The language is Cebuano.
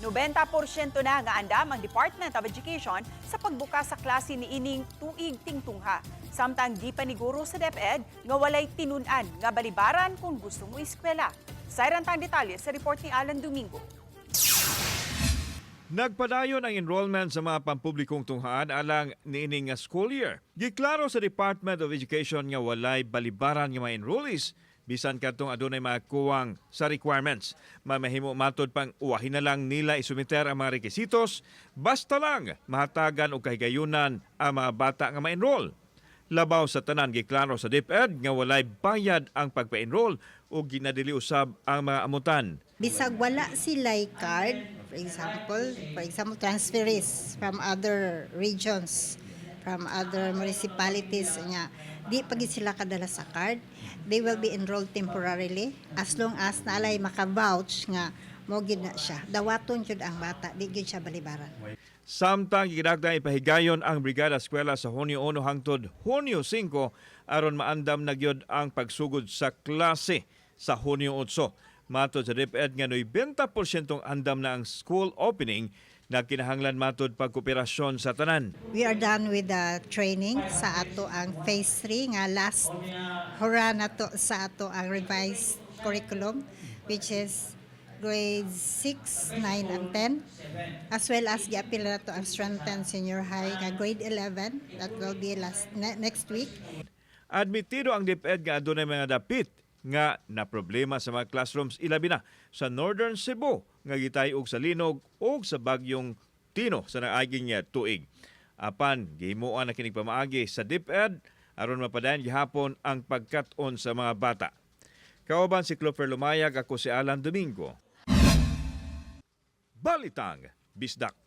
90% na nga andam ang Department of Education sa pagbukas sa klase niining tuig tingtungha. Samtang di paniguro sa DepEd nga walay tinun-an nga balibaran kung gusto mo eskwela. Sayran tang detalye sa report ni Alan Domingo. Nagpadayon ang enrollment sa mga pampublikong tunghaan alang niining nga school year. Giklaro sa Department of Education nga walay balibaran nga mga enrollees bisan kadtong adunay mga kuwang sa requirements. Mamahimo matod pang uwahin na lang nila isumiter ang mga rekisitos, basta lang mahatagan og kahigayunan ang mga bata nga ma-enroll. Labaw sa tanan, giklaro sa DepEd nga walay bayad ang pagpa-enroll ug ginadili usab ang mga amutan. Bisag wala sila card, for example, transferees from other regions, from other municipalities nya, di pa gid sila kadala sa card, they will be enrolled temporarily as long as naalay maka-vouch nga mo gid na siya. Dawaton jud ang bata, di gyud siya balibaran. Samtang gidagda ipahigayon ang Brigada Eskwela sa Hunyo 1 hangtod Hunyo 5 aron maandam na gyud ang pagsugod sa klase sa Hunyo 8. Matod sa DepEd nga 90% andam na ang school opening na kinahanglan matod pagkooperasyon sa tanan. We are done with the training sa ato ang phase 3 nga last hurrah na to sa ato ang revised curriculum, which is grades 6, 9, and 10, as well as giapil na to ang strengthened senior high nga grade 11 that will be last next week. Admitido ang DepEd nga adunay mga dapit nga na problema sa mga classrooms, ilabi na sa Northern Cebu nga gitay-og sa linog ug sa bagyong Tino sa naaging nga tuig. Apan gihimuan na kining pamaagi sa DepEd aron mapadayon gihapon ang pagkat-on sa mga bata. Kauban si Clover Lumayag, ako si Alan Domingo. Balitang Bisdak.